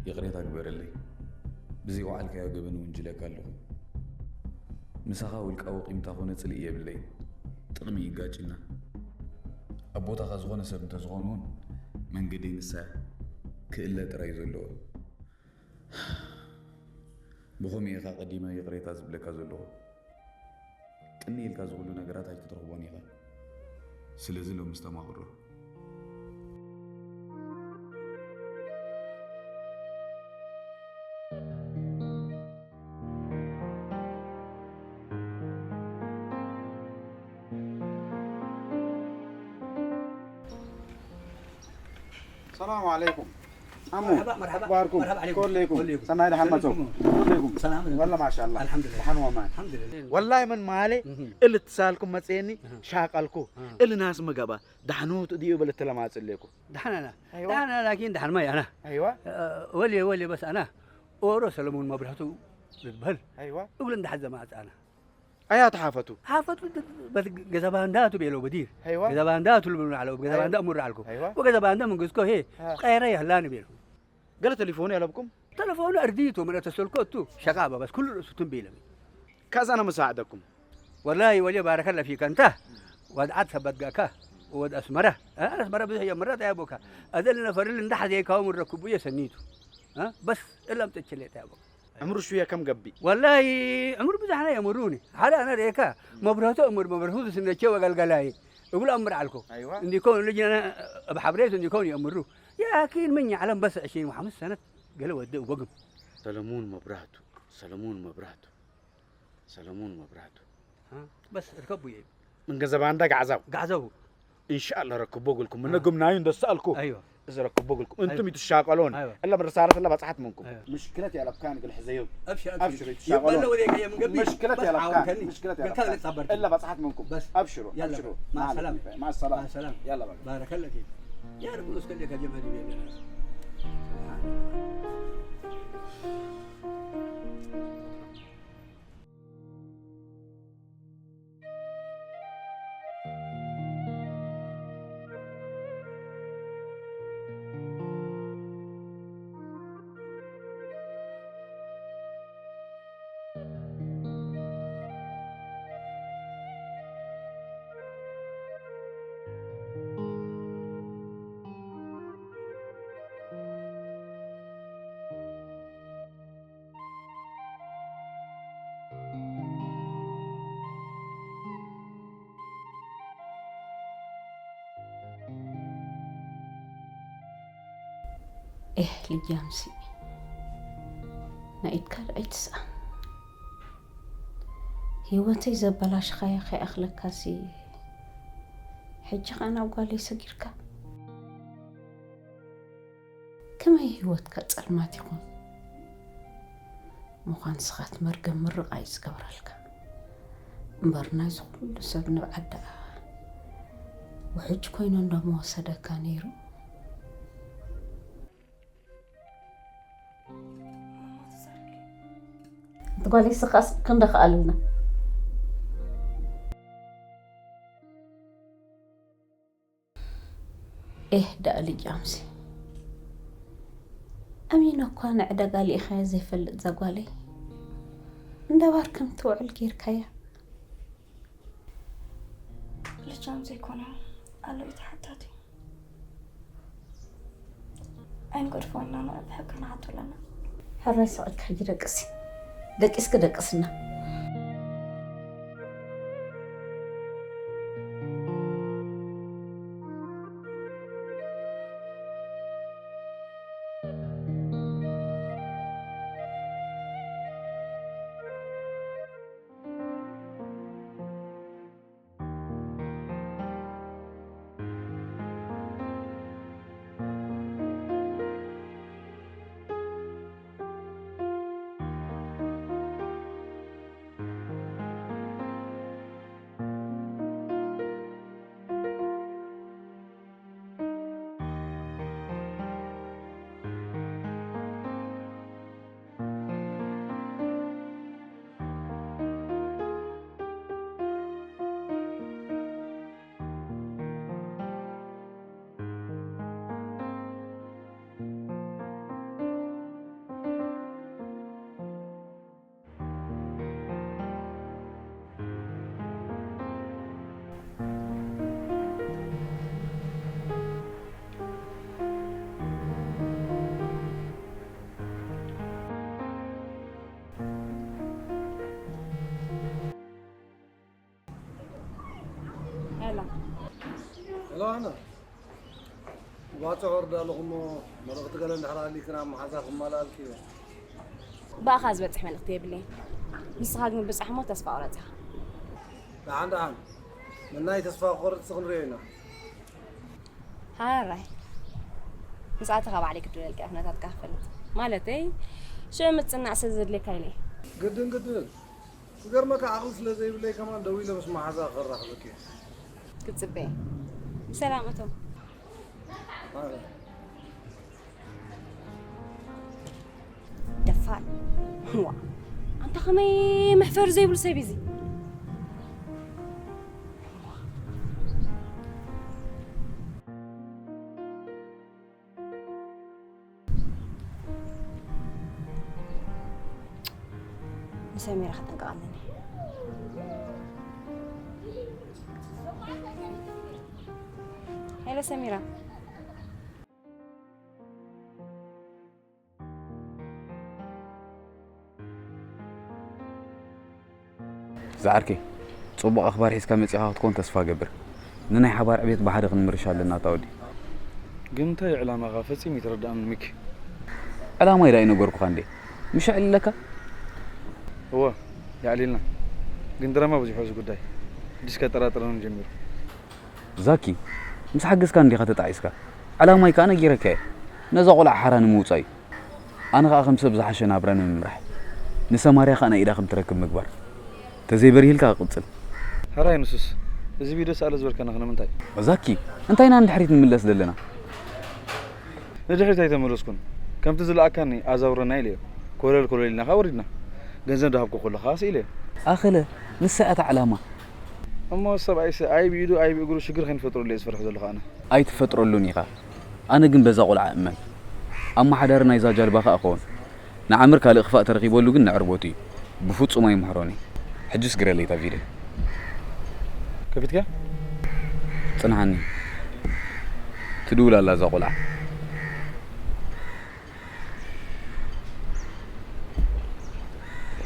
ይቕሬታ ግበረለይ። ብዘይወዓልካዮ ገበን እውንጅለካ ኣለኹ። ምሳኻ ውልቃዊ ቂምታ ኮነ ጽልኢ የብለይ። ጥቕሚ ይጋጭና። ኣብ ቦታኻ ዝኾነ ሰብ እንተዝኾን እውን መንገደይ ንሳ እያ። ክእለ ጥራይ እዩ ዘለዎ። ብኸምኡ ኢኻ ቀዲመ ይቕሬታ ዝብለካ ዘለኹ። ቅንይ ኢልካ ዝኹሉ ነገራት ኣይክትረኽቦን ኢኻ። ስለዚ ሎሚ እስተማቕሮ። ሰላም ዓለይኩም። ዓሙ፣ መርሓባ፣ መርሓባ። ኣኽባርኩም? መርሓባ ዓለይኩም። ኮለይኩም። ኮለይኩም። ሰናይ ደሓን መጹ። ሰላም። ኮለይኩም። ሰላም። ወላ ማሻኣላ። ኣልሓምዱሊላህ። ደሓን ወማን። ኣልሓምዱሊላህ። ወላሂ መን ማለ እህ። እል ትሳልኩም መጽየኒ፣ እህ። ሻቀልኩ። እህ። እል ናስ መገባ፣ ዳሕኑ ትዲኡ በለ ተለማጽለይኩ። ደሓን ኣና። ኣይዋ። ደሓን ኣና፣ ላኪን ደሓን ማይ ኣና። ኣይዋ። እ፣ ወልየ፣ ወልየ በስ ኣና። ኦሮ ሰለሙን መብራህቱ ዝበሃል። ኣይዋ። እግሉ እንዳሓዘ ማዕጽ ኣና። ኣያ ተሓፈቱ። ሓፈቱ በት ገዛ ባንዳ ቱ ቤሎ በዲር። ኣይዋ። ገዛ ባንዳ ቱ ልብሉ ዓለው። ገዛ ኣይዋ። ባንዳ እሙር ዓልኩ። ኣይዋ። ወገዛ ባንዳ መንግስኮ ሄ። አ። ቀረ ያላን ቤሎ። ገለ ተሌፎኑ ያለብኩም? ተሌፎኑ ኣርዲቱ፣ መነ ተሰልኮ እቱ። ሸቃ ባባስ ኩሉ ርእሱ ትንቤለ። ካዛ ነው መሳዕደኩም። ወላሂ ወልየ ባረከላ ፊከ እንተ። ወድዓት ሰበት ጋካ። ወድ ኣስመራ። አ፣ ኣስመራ ብዙሕ የምራት ኣያቦካ። ኣዘል ነፈርል እንዳሓዘ ይካው ምረክቡ የሰኒቱ። አ፣ በስ እላም ተችሌት ኣያቦካ። ዕምሩ ሽውየ ከም ገቢእ። ወላሂ ዕምሩ ብዙሕ ናይ የምሩኒ። ሓደ ኣነ ርኤካ መብረህቱ እምር መብረህቱ ስነቼ ወገልገላዬ እብሎ እምር ዓልኮ። ኣይዋ። እንዲኮን ልጅ ኣነ ኣብ ሓብሬት እንዲኮን የምሩ። ያኪን ምን ዓለም በስ ዕሽሪን ወሓምስ ሰነት ገለ ወዲ ወግም። ሰለሙን መብራህቱ፣ ሰለሙን መብራህቱ፣ ሰለሙን መብራህቱ። አ፣ በስ እርከቡ እየ። ምን ገዘባ እንዳ ጋዕዛው። ጋዕዘቡ። ኢንሻኣላህ ረክቦ ግልኩም። አ። ምነግም ናዩ እንደሰኣልኩ። ኣይዋ። እዚ ረክቦ ግልኩም። እንቱም ኣይዋ። ይትሻቀሎን። ኣይዋ። እላ መረሳረት እላ በጻሓት መንኩም። ኣይዋ። ምሽክለት ያለብካን ግል ሕዘዮም። ኣብሽር፣ ኣብሽር። ኣብሽር፣ ይሻቀሎን። ይበለ ወደ ቀየም ገቢ። ምሽክለት በስ ያለብካን። ዓወንከኒ። ምሽክለት ገልካ ያለብካን። ለጻበር። እላ በጻሓት መንኩም። በስ። ኣብሽሩ፣ ያላ። ኣብሽሩ። ማሰላም። ማሰላም። ማሰላም። ያላ በቃ። ባረከለኪ። ያርጉ እስከ ለካ ጀመሪ ቤላ። ኤህ ልጃምሲ፣ ናይ ኢድካ ዶ ኣይትስኣን? ህይወተይ ዘበላሽኻዮ ከይኣኽለካሲ፣ ሕጂ ኸኣ ናብ ጓለይ ሰጊርካ? ከመይ ህይወትካ ጸልማት ይኹን? ምዃን ስኻት መርገም ምርቓ እዩ ዝገብረልካ። እምበር ናይዚ ኩሉ ሰብ ንብዓት ደኣ ውሕጅ ኮይኑ እንዶ ምወሰደካ ነይሩ። እማ፣ ተዛረቢ። እቲ ጓለይ ስኻስ ክንደ ከኣልና። ኤህ ደኣ ልጃምሲ፣ ኣሚነ እኳ ንዕዳጋ ልኢኻያ ዘይፈልጥ እዛ ጓለይ፣ እንዳ ባር ከም ትውዕል ጌርካያ። ልጃም ዘይኮነ ኣሎ እዩ ተሓታቲ። ኣይንገድፎ ኢና፣ ብሕጊ ንሓቶ ኣለና። ሕራይ ስቕ ኢልካ ሕጂ ደቅሲ። ደቂስኪ ደቅስና። ኣነ ባጽዕ ወርዳ ኣለኹ እሞ፣ መልእኽቲ ገለ እንድሕር ኣሊክና መሓዛ ክመላልኪ እየ። ብኣኻ ዝበፅሕ መልእኽቲ የብለይን። ንስኻ ግን ብፃሕ እሞ ተስፋ ቁረፅ ኢኻ። ደሓን ደሓን፣ ምናይ ተስፋ ክቆርፅሲ ክንሪኦ ኢና። ሃራይ፣ ምስ ኣተኻ ባዕለይ ክድውለልካ እየ፣ ኩነታትካ ክፈልጥ። ማለተይ፣ ሽዑ ምፅናዕ ስለ ዘድልየካ ኢለ እየ። ግድን ግድን። ክገርመካ፣ ዓቕሊ ስለ ዘይብለይ ከማን ደዊለ ምስ መሓዛ ክራኽበኪ እየ። ክፅበ እየ። ብሰላም እቶም። ኣረ። ደፋር። ዋ፣ ኣንታ ከመይ መሕፈሪ ዘይብሉ ሰብ እዚ። ንሰሚራ ክጥንቀቕ ኣለኒ። ሄሎ ሰሚራ። ዝዓርከይ፣ ጽቡቕ ኣኽባር ሒዝካ መጺኻ ክትኮን ተስፋ እገብር። ንናይ ሓባር ዕቤት ብሓደ ክንምርሽ ኣለና እታ ወዲ። ግን እንታይ እዩ ዕላማኻ ፈጺሙ ኣይተረድኣንን ሚኪ። ዕላማይ ዳኣ ይነገርኩኻ እንዴ? ምሽ ኣዕሊለካ? እወ የዕሊልና። ግን ድራማ በዚሑ እዚ ጉዳይ። ሕጂስ ከጠራጥረኒ ጀሚሩ። ዛኪ፣ ምስ ሓገዝካ እንዲኻ ተጣዒስካ። ዕላማይ ከኣ ነጊረካ እየ። ነዛ ቆልዓ ሓራ ንምውጻእ እዩ። ኣነ ከኣ ከም ሰብ ዝሓሸ ናብራ ንምምራሕ። ንሰማርያ ከኣ ናይ ኢዳ ከም ትረክብ ምግባር። ተዘይበሪህልካ ክቕጽል። ሕራይ ንሱስ። እዚ ቪድዮ ስኣለ ዝበልካና ከ ንምንታይ? ዛኪ፣ እንታይ ኢና ንድሕሪት ንምለስ ዘለና? ንድሕሪት ኣይተመለስኩን። ከምቲ ዝለኣካኒ ኣዛውረና ኢለዮ። ኮለል ኮለል ኢልና ከኣ ወሪድና። ገንዘብ ዝሃብኩ ከለኻ ከኣ ስኢለዮ። ኣኸለ፣ ንሳ እያ እታ ዕላማ። እሞ ሰብኣይሰ ኣይ ብኢዱ ኣይ ብእግሩ ሽግር ከይንፈጥረሉ እየ ዝፈርሕ ዘለኹ ኣነ። ኣይትፈጥረሉን ኢኻ። ኣነ ግን በዛ ቆልዓ እመን። ኣመሓዳሪ ናይዛ ጃልባ ከኣ እኸውን። ንዓምር ካልእ ክፋእ ተረኺበሉ ግን ነዕርቦቱ እዩ። ብፍጹም ኣይምሕሮን እዩ። ሕጂ ስግረለይ እታ ቪድዮ። ከፊትካ? ጽንሓኒ። ትድውል ኣላ እዛ ቆልዓ።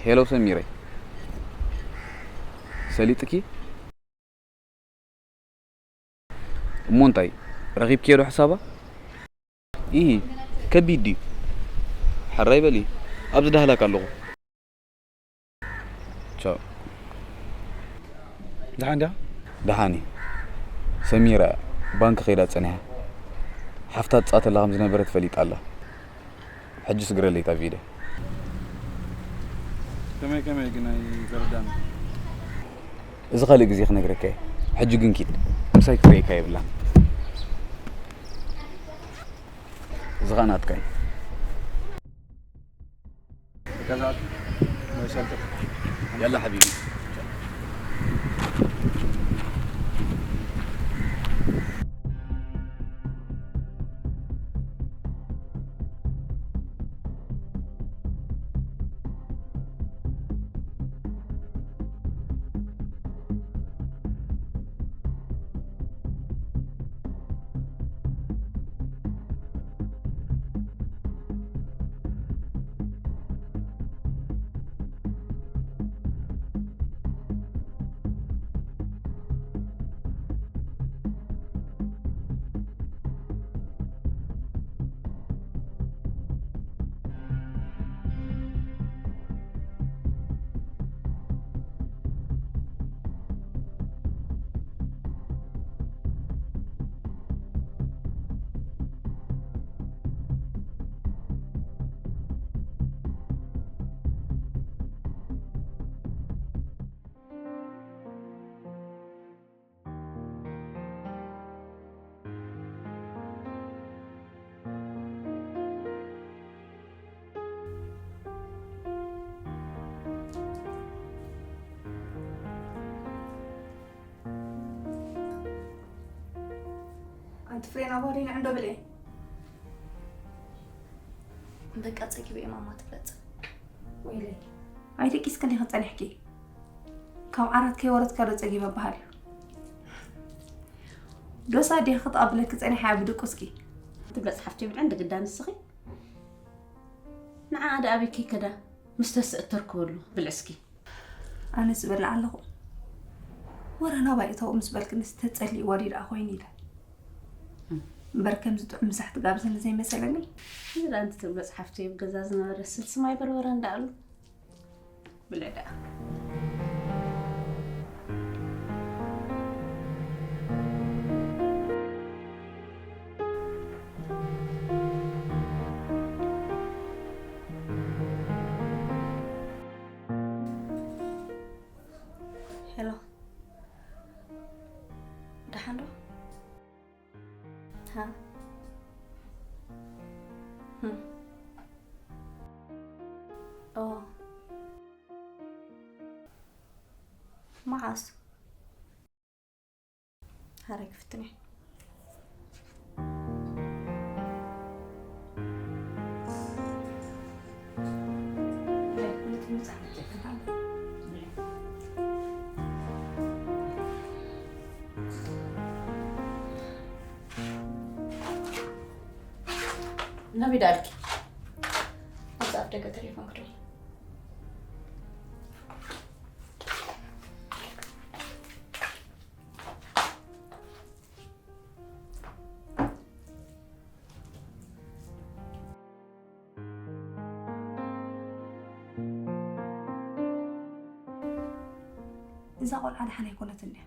ሄሎ ሰሚረይ። ሰሊጥኪ? እሞ እንታይ ረኺብክዮ ዶ ሕሳባ? ኢሂ ከቢድ ድዩ? ሕራይ በሊ ኣብዚ ዳህላክ ኣለኹ። ቻው። ደሓን ድያ? ደሓን እየ። ሰሚራ ባንክ ከይዳ ጸኒሓ። ሓፍታ ትጻተላ ከም ዝነበረት ፈሊጣ ኣላ። ሕጂ ስግረለይ እታ ቪድዮ። ከመይ ከመይ ግን ኣይተረዳእን። እዚ ካልእ ግዜ ክነግረካ እየ። ሕጂ ግን ኪድ። ምሳይ ክትርእየካ የብላን። እዚ ኸኣ ናትካ እዩ። ከዛት መሰልክ ያላ ሓቢቢ። ኣንቲ ፍሬን ኣባዲ ንዕንዶ ብልዒ። በቃ ጸጊበ እየ ማማ ትፍለጥ። ወይለይ ኣይደቂስክን ዲኺ ጸኒሕኪ? ካብ ዓራት ከይወረድካ ዶ ጸጊበ በሃል እዩ? ዶሳ ዲኺ ክትቐብለኪ ጸኒሓ እያ ብድቁስኪ። ትብለጽ ሓፍቲ ብልዕን ድግዳ ንስኺ ንዓኣ ደኣ ኣበይ ከይከዳ ምስ ተስእ ተርከበሉ ብልዕስኪ። ኣነስ እበልዕ ኣለኹ። ወረ ናባይ እተው ምስ በልክንስ ተጸሊእዋ ድዩ ደኣ ኮይኑ ኢለ። እምበር ከምዚ ጥዑም ምሳሕ ትጋብዘኒ ዘይመሰለኒ። እዚ ደኣ ኣንቲ ትብሎ ጸሓፍቲ ኣብ ገዛ ዝነበረ ስልሲ ማይ በርበረ እንዳኣሉ ብልዕ ደኣ። ሄሎ፣ ደሓን ዶ? ሃ? ህም። ኦ። መዓስ? ሃረ ክፍትነ። ናበይ ደኣልኪ? ኣብዚ ኣፍ ደገ ተሌፎን ክደውል። እዛ ቆልዓ ደሓን ኣይኮነትን እያ።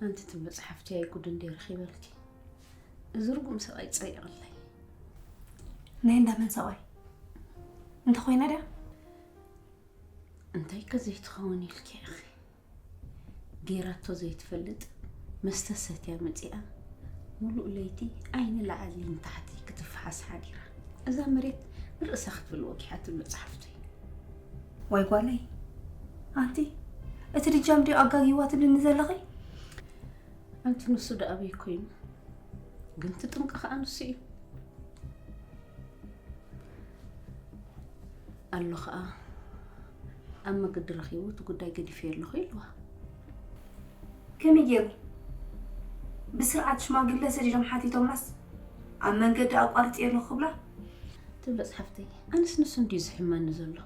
ኣንቲ ትብሎ ጸሓፍቲ ኣይጉድ እንዴ ረኺበልኪ። እዚ ርጉም ሰብኣይ ጸይቕለይ። ናይ እንዳ መን ሰብኣይ? እንተኾይና ድያ? እንታይ ከ ዘይትኸውን ኢልኪ ኢኺ? ጌራቶ ዘይትፈልጥ መስተ ሰትያ መጺኣ፣ ሙሉእ ለይቲ ዓይኒ ላዕሊ ንታሕቲ ክትፈሓስ ሓዲራ። እዛ መሬት ንርእሳ ክትብል ወጊሓ ትብሎ ጸሓፍተይ። ወይ ጓለይ፣ ኣንቲ እቲ ልጃም ድዩ ኣጋጊዋ ትብልኒ ዘለኺ? ኣንቲ ንሱ ደኣ ኣበይ ኮይኑ? ግን እቲ ጥንቂ ከኣ ንሱ እዩ። ኣሎ ኸኣ ኣብ መገዲ ረኺቡ እቲ ጉዳይ ገዲፈዮ ኣለኹ ኢልዋ። ከመይ ገይሩ? ብስርዓት ሽማግለ ሰዲዶም ሓቲቶምናስ ኣብ መንገዲ ኣቋርጽዮ ኣለኹ ክብላ? ትብሎ ጸሓፍተይ፣ ኣነስ ንሱ እንድዩ ዝሕመኒ ዘሎ።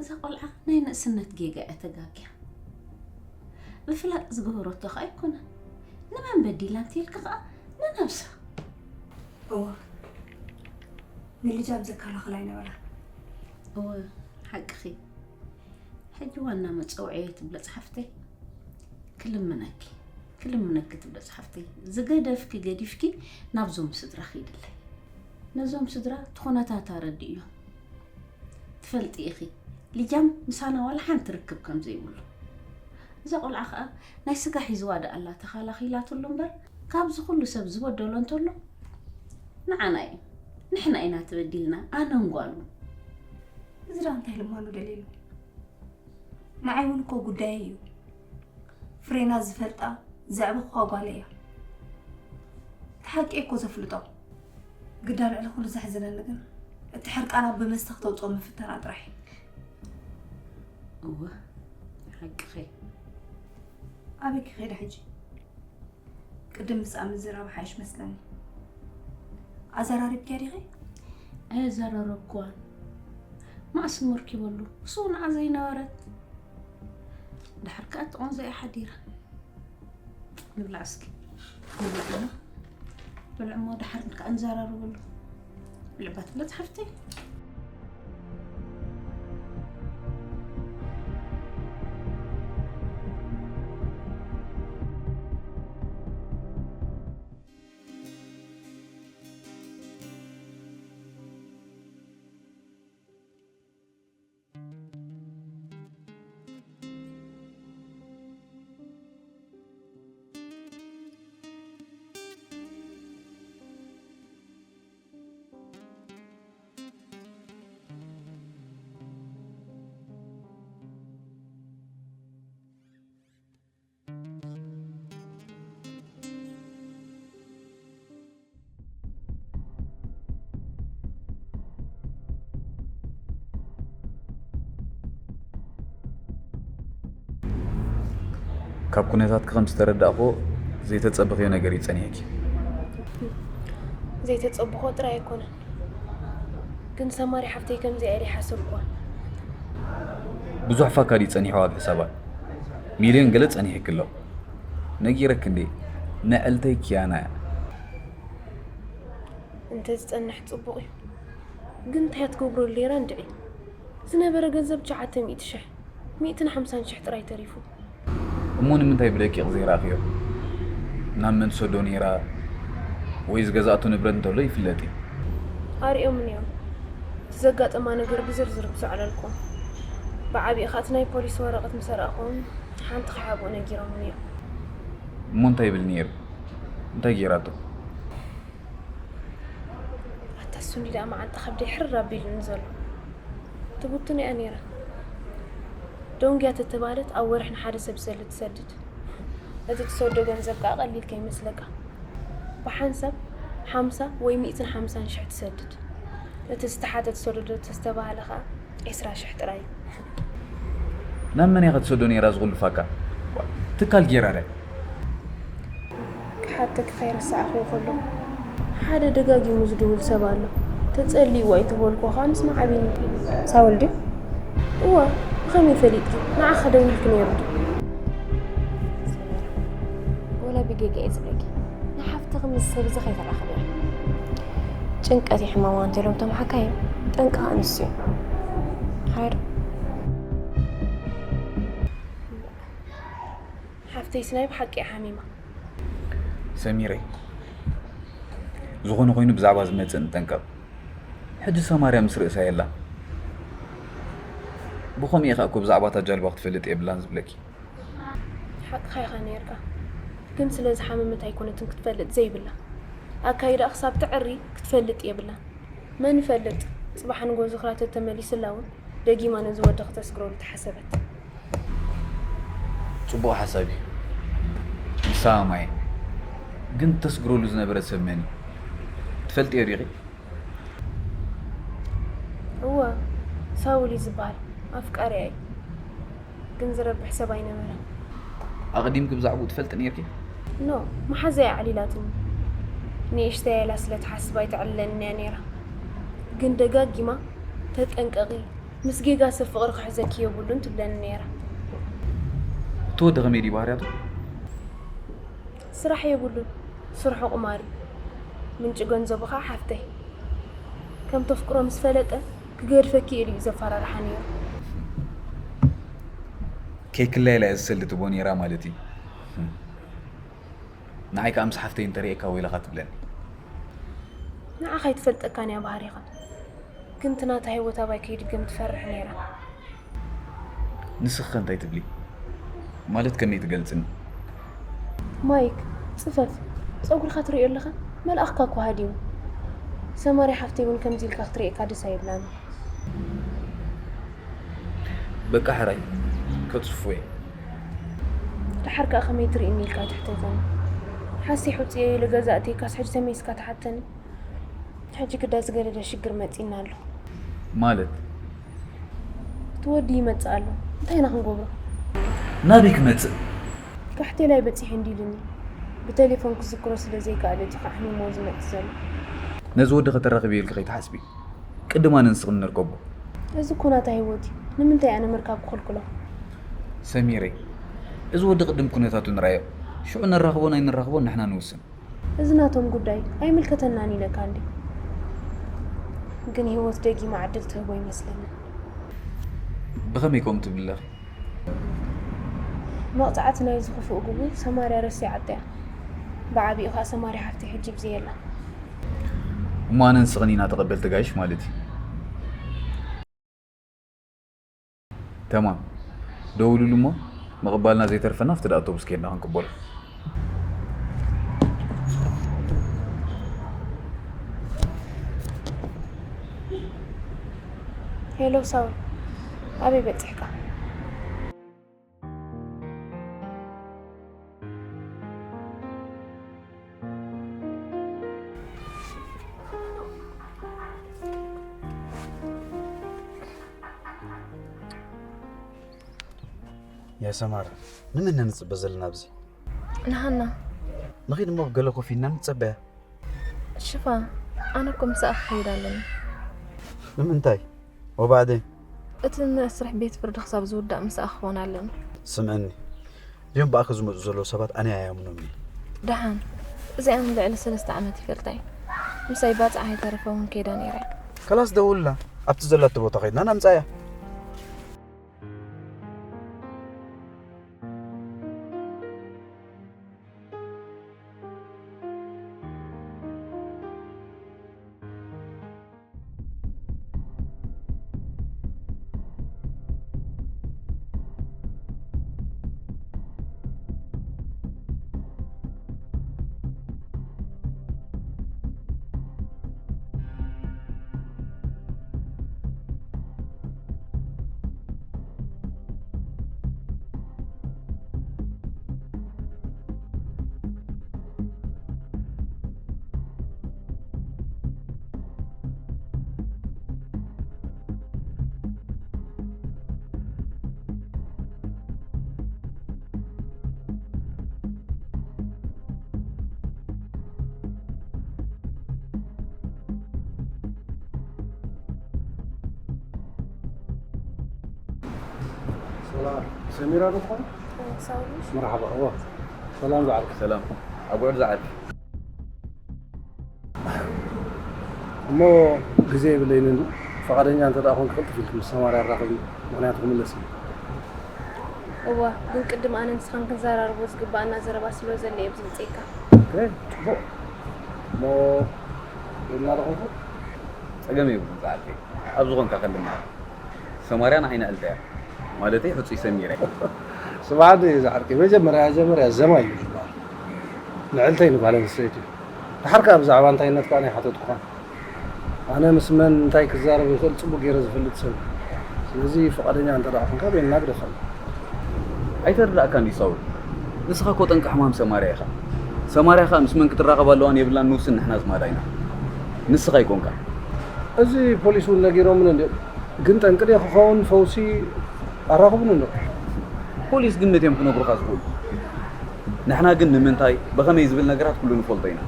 እዛ ቆልዓ ናይ ንእስነት ጌጋ እያ ተጋግያ። ብፍላጥ ዝገበረቶ ኸኣ ኣይኮነን። ንመን በዲላ እንተኢልኪ ኸኣ ንነብሳ። እወ፣ ንልጃም ዘከላኽላ ኣይነበራን። እወ፣ ሓቅኺ። ሕጂ ዋና መጸውዒየይ ትብሎ ጸሓፍተይ፣ ክልምነኪ፣ ክልምነኪ ትብሎ ጸሓፍተይ፣ ዝገደፍኪ ገዲፍኪ ናብዞም ስድራ ኺድለይ። ነዞም ስድራ እቲ ኹነታት ኣረድእዮም። ትፈልጢ ኢኺ፣ ልጃም ምሳና ዋላ ሓንቲ ርክብ ከም ዘይብሉ። እዛ ቆልዓ ኸኣ ናይ ስጋ ሒዝዋ ደኣ ኣላ ተኻላኺላትሉ እምበር፣ ካብዚ ኹሉ ሰብ ዝበደሎ እንተሎ፣ ንዓና እዩ። ንሕና ኢና ተበዲልና፣ ኣነን ጓሉን። እዚ ደኣ እንታይ ልማኖ ደልየሉ? ንዓይ እውን እኮ ጉዳየይ እዩ። ፍሬና ዝፈልጣ ዘዕበኹዋ ጓለይ እያ። እቲ ሓቂ እኮ ዘፍልጦ። ግዳ ልዕሊ ኩሉ ዘሕዝነኒ ግን እቲ ሕርቃና ብመስተ ክተውፅኦ ምፍተና ጥራሕ እዩ። እወ፣ ሓቅኺ። ኣበይ ክኸይዳ ሕጂ? ቅድም ምስኣ ምዝራብ ሓይሽ መስለኒ። ኣዘራሪብኪያ ዲኺ? ኣየዘራረብኩዋን። መኣስ እሞ ርኪበሉ? እሱ ንዓ ዘይነበረት። ድሓር ከኣ ትቖንዞ እያ ሓዲራ። ንብላዕ እስኪ። ንብላዕ እሞ። ብልዕ እሞ ድሓር ከኣ ንዘራረበሉ። ብልዕ ባት ብለት ሓፍተይ። ካብ ኩነታትኪ ከም ዝተረዳእክዎ ዘይተጸበኽዮ ነገር እዩ ጸኒሕኪ። ዘይተጸበኽዎ ጥራይ ኣይኮነን፣ ግን ሰማሪ ሓፍተይ ከምዚኣ ኢለ ኣይሓሰብኩዋን። ብዙሕ ፋካ ድዩ ጸኒሕዋ ኣብ ሕሳባ? ሚልዮን ገለ ጸኒሕኪ ኣሎ። ነጊረኪ እንዴ፣ ንዕልተይ ኪያና እያ። ተዝጸንሕ ጽቡቕ እዩ። ግን እንታይ ትገብረሉ ነይራ እንድዒ? ዝነበረ ገንዘብ ትሽዓተ ሚእቲ ሽሕ፣ ሚእትን ሓምሳን ሽሕ ጥራይ ተሪፉ። እሞ ንምንታይ ብደቂቕ ዘይረኣኽዮ? ናብ መን ትሰዶ ነይራ ወይ ዝገዛእቶ ንብረት እንተሎ ይፍለጥ እዩ። ኣርእዮምን እዮም። እቲ ዘጋጠማ ነገር ብዝርዝር ክሰዕለልኩም። ብዓቢኡ ኸኣ እቲ ናይ ፖሊስ ወረቐት ምሰረቕኩም ሓንቲ ክሓብኡ ነጊሮምን እዮም። እሞ እንታይ ይብል ነይሩ? እንታይ ገይራቶ? ኣታ እሱ እንዲ ደኣ መዓንጣ ከብደይ ሕርር ኣቢሉኒ ዘሎ። ትቡቱን እያ ነይራ። ደንጉያ ተተባህለት ኣብ ወርሒ ንሓደ ሰብ ሰሊ ትሰድድ። እቲ ትሰዶ ገንዘብ ከኣ ቀሊል ከይመስለካ። ብሓንሳብ ሓምሳ ወይ ሚእትን ሓምሳን ሽሕ ትሰድድ። እቲ ዝተሓተ ትሰደዶ ተስተባህለ ከኣ ዒስራ ሽሕ ጥራይ እዩ። ናብ መን እያ ክትሰዶ ነይራ ዝኹሉ ፋካ? ትካል ጌራ ድያ? ክሓተኪ ከይረሳዕኽዎ ከለኹ ሓደ ደጋጊሙ ዝድውል ሰብ ኣሎ። ተጸልይዋ እዩ ተበልኩ ከኣ ምስማዕ ኣቢኒ። ሳውል ድዩ? እወ፣ ብኸመይ ፈሊጥኪ? ንዓኺ ደዊልኪ ነይሩ ድዩ? ወላ ብጌጋ እየ ዝብለኪ። ንሓፍትኺ ምስ ሰብ እዚ ከይተራኽብያ። ጭንቀት እዩ ሕማማ እንተኢሎም እቶም ሓካይም፣ ጠንቂ ኸኣ ንሱ እዩ። ሓይር። ሓፍተይስ ናይ ብሓቂ እያ ሓሚማ። ሰሚረይ፣ ዝኾነ ኮይኑ ብዛዕባ ዝመጽእ ንጠንቀቕ። ሕጂ ሰማርያ ምስ ርእሳ የላ። ብኸምኡ ከኣ እኮ ብዛዕባ እታ ጃልባ ክትፈልጥ የብላን ዝብለኪ። ሓቅኻ ኢኻ ነይርካ፣ ግን ስለ ዝሓመመት ኣይኮነትን ክትፈልጥ ዘይብላ። ኣካይዳ ክሳብ ትዕሪ ክትፈልጥ የብላን። መን ይፈልጥ፣ ጽባሕ ንጎ ዝኽራ ተተመሊስላ እውን ደጊማ ነዚ ወዲ ክተስግረሉ ተሓሰበት። ጽቡቕ ሓሳብ እዩ። ይሰማማዕ እየ። ግን ተስግረሉ ዝነበረት ሰብ መን እዩ? ትፈልጥዮ ዲኺ? እወ፣ ሳውል እዩ ዝበሃል። ኣፍቃሪያ እዩ። ግን ዝረብሕ ሰብ ኣይነበረን። ኣቐዲምኪ ብዛዕባኡ ትፈልጢ ነይርኪ? ኖ፣ መሓዛይ ኣዕሊላትኒ። ንእሽተይ ኢላ ስለ ትሓስብ ኣይተዕልለንን እያ ነይራ። ግን ደጋጊማ፣ "ተጠንቀቒ፣ ምስ ጌጋ ሰብ ፍቕሪ ክሕዘኪ የብሉን" ትብለኒ ነይራ። እቲ ወዲ ከመይ ድዩ ባህርያቱ? ስራሕ የብሉን፣ ስርሑ ቁማር እዩ። ምንጪ ገንዘቡ ኸኣ ሓፍተይ። ከም ተፍቅሮ ምስ ፈለጠ፣ ክገድፈኪ ኢሉ እዩ ዘፈራርሓ ነይሩ። ከይክለየላ እያ ዝሰልትዎ ነይራ ማለት እዩ። ንዓይ ከኣ ምስ ሓፍተይ እንተርእየካ ወይለኻ ትብለኒ። ንዓኻ ኣይትፈልጠካን እያ ባህሪኻ። ግን እቲ ናታ ህይወት ኣባይ ከይድገም ትፈርሕ ነይራ። ንስኺ ከ እንታይ ትብሊ? ማለት ከመይ ትገልጽኒ? ማይክ፣ ጽፈፍ። ጸጉርኻ ትርእዮ ኣለኻ? መልኣኽካ እኮ ሃዲሙ። ሰማርያ ሓፍተይ እውን ከምዚ ኢልካ ክትርእየካ ደስ ኣይብላን። በቃ ሕራይ፣ ከጽፍፎ እየ። ደሓር ከኣ ከመይ ትርእየኒ ኢልካ ኣይትሕተተኒ። ሓሲሕ ውጽእ ኢለ ገዛ ኣእትየካስ ሕጂ ተመሊስካ ትሓተኒ? ሕጂ ግዳ ዝገደደ ሽግር መጺእና ኣሎ። ማለት? እቲ ወዲ ይመጽእ ኣሎ። እንታይ ኢና ክንገብሮ? ናበይ ክመጽእ? ካሕቴላይ በጺሑ እንዲ ኢሉኒ። ብቴሌፎን ክዝክሮ ስለ ዘይከኣለ እዩ ኣሕሚሞ ዝመጽእ ዘሎ። ነዚ ወዲ ከተራኽብዮ ኢልኪ ከይትሓስቢ። ቅድም ኣነ ንስኺ ንርከቦ። እዚ እኮ ናታ ህይወት እዩ። ንምንታይ ኣነ ምርካብ ክኽልክሎ? ሰሚረይ፣ እዚ ወዲ ቅድም ኩነታቱ ንርኣዮ። ሽዑ ነራኽቦን ኣይንራኽቦን ንሕና ንውስን። እዚ ናቶም ጉዳይ ኣይምልከተናን ኢለካ እንዴ? ግን ህይወት ደጊማ ዕድል ትህቦ ይመስለኒ። ብኸመይ ከምኡ ትብሊ ኣለኺ? መቕጻዕቲ ናይዚ ክፉእ ግብሩ ሰማርያ ረሲዓቶ እያ። ብዓቢኡ ከኣ ሰማርያ ሓፍተይ ሕጂ ኣብዚ የላን። እሞ ኣነን ንስኽን ኢና ተቐበልቲ ጋይሽ ማለት እዩ። ተማም። ደውሉሉ እሞ ምቕባልና ዘይተርፈና ኣብቲ ኣውቶቡስ ኬድና ክንቅበሎ። ሄሎ ሳውል፣ ኣበይ በጺሕካ? ያ ሰማር፣ ንመን ኢና ንጽበ ዘለና ኣብዚ? ንሃና። ንኺድ እሞ ኣብ ገለ ኮፍ ኢልና ንጸበያ። ሽፋ፣ ኣነ እኮ ምሳኣ ክኸይድ ኣለኒ። ንምንታይ? ወባዕደን? እቲ መስርሕ ቤት ፍርዲ ክሳብ ዝውዳእ ምሳኣ ክኾን ኣለኒ። ስምዕኒ፣ እዚኦም ብኣኺ ዝመጹ ዘለዉ ሰባት ኣነ ኣያምኖም እየ። ደሓን፣ እዚኣን ልዕሊ ሰለስተ ዓመት ይፈልጣ እየ። ምሳይ ባጽዓ ኣይተረፈውን ከይዳ ነይራ እያ። ከላስ ደውልና ኣብቲ ዘለቶ ቦታ ከይድና ናምጻያ። ሰላም ሰሚራ ዶ ትኾን? ሳውልሽ መርሓባ። እዋ ሰላም ዝዓርክ። ሰላም ኣብ ውዕል ዝዓርክ። እሞ ግዜ የብለይን እንዲ ፈቓደኛ እንተ ደኣ ኮንክ ቅልጥፍ ኢልክ ምስ ሰማርያ ኣራኸብኒ፣ ምኽንያቱ ክምለስ እዩ። እዋ ግን ቅድም ኣነ ንስኻን ክንዘራርቦ ዝግባኣና ዘረባ ስለ ዘሎ እየ ዝምፅእካ። ኦኬ፣ ጽቡቕ። እሞ ኢልና ዶ ኮንኩ? ጸገም የብሉን ዝዓርከይ። ኣብ ዝኾንካ ከልምና። ሰማርያ ንዓይ ንዕልተይ እያ። ማለተይ ሕጹይ ሰሚረ። ስማዕኒ ዝዓርከይ፣ መጀመርያ ጀመርያ ዘማይ እዩ ዝበሃል። ንዕልተይ ንጓል ኣንስተይቲ እዩ። ደሓር ከኣ ብዛዕባ እንታይነት ከኣ ኣይሓተትኩኻን። ኣነ ምስ መን እንታይ ክዛረብ ይኽእል ጽቡቕ ገይረ ዝፈልጥ ሰብ እየ። ስለዚ ፍቓደኛ እንተ ደኣ ኾንካ በይንና ግደፈና። ኣይተረዳእካን ድዩ ሳውል? ንስኻ እኮ ጠንቂ ሕማም ሰማርያ ኢኻ። ሰማርያ ኸኣ ምስ መን ክትራኸብ ኣለዋን የብላን ንውስን ንሕና ኣዝማዳ ኢና። ንስኻ ኣይኮንካን። እዚ ፖሊስ እውን ነጊሮምን እንድዮም። ግን ጠንቂ ድየ ክኸውን ፈውሲ ኣራኽቡኒ እንዶ። ፖሊስ ግን ነትዮም ክነግሩኻ ዝኽእሉ። ንሕና ግን ንምንታይ፣ ብኸመይ ዝብል ነገራት ኩሉ ንፈልጦ ኢና።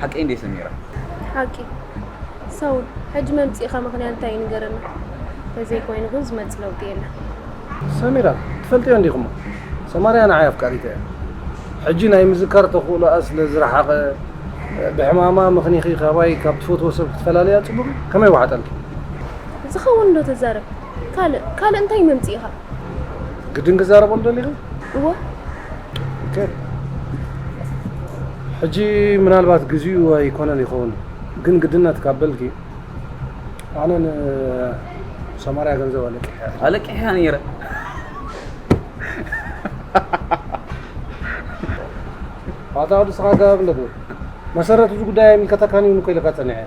ሓቀይ እንድየ ሰሚራ? ሓቂ። ሳውል፣ ሕጂ መምጺእኻ ምኽንያት እንታይ እዩ ንገረና። ተዘይኮይኑ ግን ዝመጽእ ለውጢ የለን። ሰሚራ፣ ትፈልጥዮ እንዲኹሞ ሰማርያ ንዓይ ኣፍቃሪተ እያ። ሕጂ ናይ ምዝካር ተኽእሎኣ ስለ ዝረሓቐ ብሕማማ ምኽኒኺ ካባይ ካብ ትፈትዎ ሰብ ክትፈላልያ ጽቡቕ እዩ? ከመይ ወሓጠልኪ? ዝኸውን ዶ ተዛረብ? ካልእ ካልእ እንታይ መምጺእኻ? ግድን ክዛረበሉ ደሊኺ? እወ። ኦኬ። ሕጂ ምናልባት ግዚኡ ኣይኮነን ይኸውን፣ ግን ግድነት ካብ በልኪ ኣነ ንሰማርያ ገንዘብ ኣለቂሐ። ኣለቂሐ ነይረ። ኣታ ወዲ ስኻ ጋብ ለብ መሰረት እዚ ጉዳይ ኣይምልከተካን እዩ እኮ ኢለካ ጸኒሐ።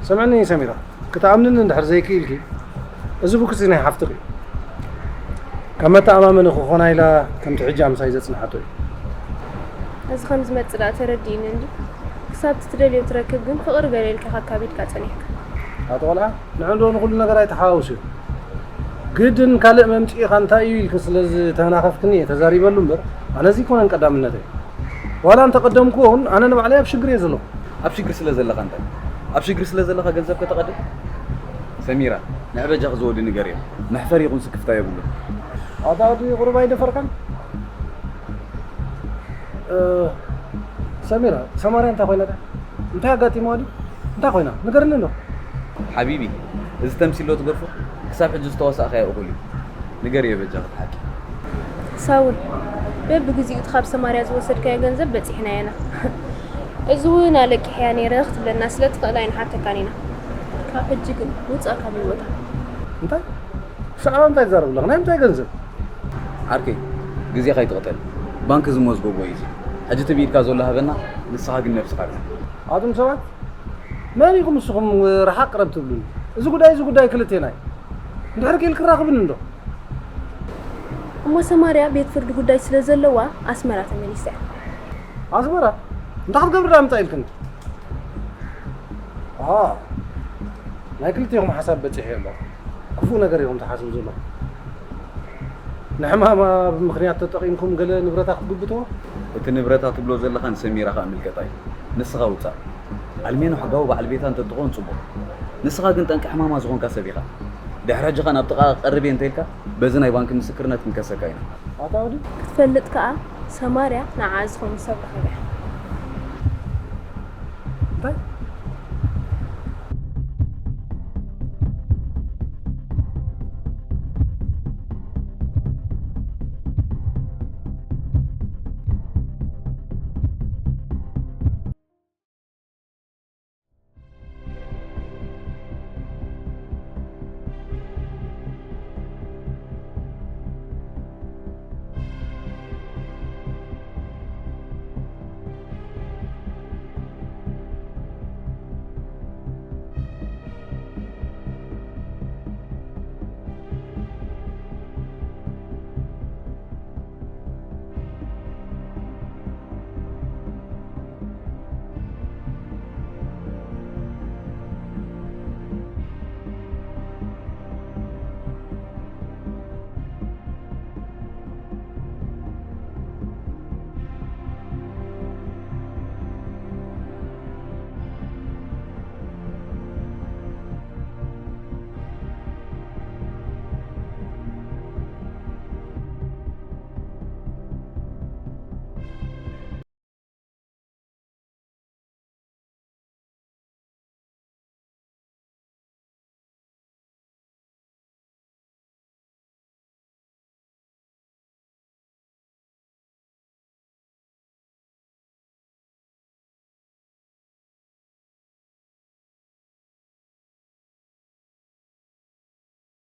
ሰምዕኒ ሰሚራ፣ ክትኣምንኒ እንድሕር ዘይክኢልኪ፣ እዚ ቡክሲ ናይ ሓፍትኺ እዩ። ከም መተኣማመኒ ክኾና ኢላ ከምቲ ሕጂ ኣምሳይ ዘጽንሓቶ እዩ። እዚ ከም ዝመጽእ ደኣ ተረዲእኒ እንድዩ። ክሳብ እቲ ትደልዮ ትረክብ ግን ፍቕሪ ገለ ኢልካ ከካቢድካ ጸኒሕካ። ኣቶ ቆልዓ፣ ንዕንዶ ንኹሉ ነገር ኣይተሓዋውስዮ። ግድን ካልእ መምጽኢኻ እንታይ እዩ ኢልኪ ስለ ዝተናኸፍክኒ እየ ተዛሪበሉ እምበር፣ ኣነ እዚ ኣይኮነን ቀዳምነተይ። ዋላ እንተቐደምኩዎ እውን ኣነ ንባዕለይ ኣብ ሽግር እየ ዘለኹ። ኣብ ሽግር ስለ ዘለኻ እንታይ? ኣብ ሽግር ስለ ዘለኻ ገንዘብ ከተቐድም? ሰሚራ፣ ንዕበጃኺ ዝወዲ ንገርዮ። መሕፈሪ ይኹን ስክፍታ የብሉን። ኣታ ወዲ ቁሩብ ኣይደፈርካን? እ፣ ሰሚራ፣ ሰማርያ እንታይ ኮይና ድያ? እንታይ ኣጋጢምዋ ድዩ? እንታይ ኮይና? ንገርኒ እንዶ። ሓቢቢ፣ እዚ ተምሲል ዶ ትገርፎ? ክሳብ ሕጂ ዝተዋሳእካዮ እኹል እዩ። ንገርዮ በጃኺ እቲ ሓቂ። ሳውል፣ በብግዚኡ እቲ ካብ ሰማርያ ዝወሰድካዮ ገንዘብ በጺሕናዮ ኢና። እዚ እውን ኣለቂሐያ ነይረ ክትብለና ስለ ትኽእል ኣይንሓተካን ኢና። ካብ ሕጂ ግን ውጻእ ካብ ህይወታ። እንታይ? ብዛዕባ እንታይ ትዛረብ ኣለኻ? ናይ ምንታይ ገንዘብ? ዓርከይ፣ ግዜኻ ኣይትቕተል። ባንክ ዝመዝገቦ እዩ እዚ። ሕጂ እቲ ብኢድካ ዘሎ ሃበና፣ ንስኻ ግን ነብስኻ ርሕቕ። ኣቱም ሰባት፣ መን ኢኹም ንስኹም ርሓቕ ቅረብ ትብሉኒ? እዚ ጉዳይ እዚ ጉዳይ ክልቴና እዩ። እንድሕር ክኢልኪ ራኽብኒ እንዶ። እሞ ሰማርያ ቤት ፍርዲ ጉዳይ ስለ ዘለዋ ኣስመራ ተመሊሳ እያ። ኣስመራ? እንታይ ክትገብሪ ደኣ ምጻ ኢልክኒ? ኣሃ፣ ናይ ክልቴኹም ሓሳብ በጺሐ ኣለኹ። ክፉእ ነገር ኢኹም ትሓስቡ ዘለኹም። ንሕማማ ብምኽንያት ተጠቒምኩም ገለ ንብረታ ክትግብትዎ? እቲ ንብረታ ትብሎ ዘለኻ ንሰሚራ ከኣ ምልከታ እዩ። ንስኻ ውጻእ። ኣልሜኖ ሕጋዊ በዓል ቤታ እንተትኾን ጽቡቕ። ንስኻ ግን ጠንቂ ሕማማ ዝኾንካ ሰብ ኢኻ። ድሕሪ ሕጂ ከኣ ናብ ጥቓ ቀርብ እየ እንተኢልካ በዚ ናይ ባንኪ ምስክርነት ክንከሰካ ኢና። ኣታ ወዲ? ክትፈልጥ ከኣ ሰማርያ ንዓኣ ዝኾነ ሰብ ረኺባ እያ። እንታይ?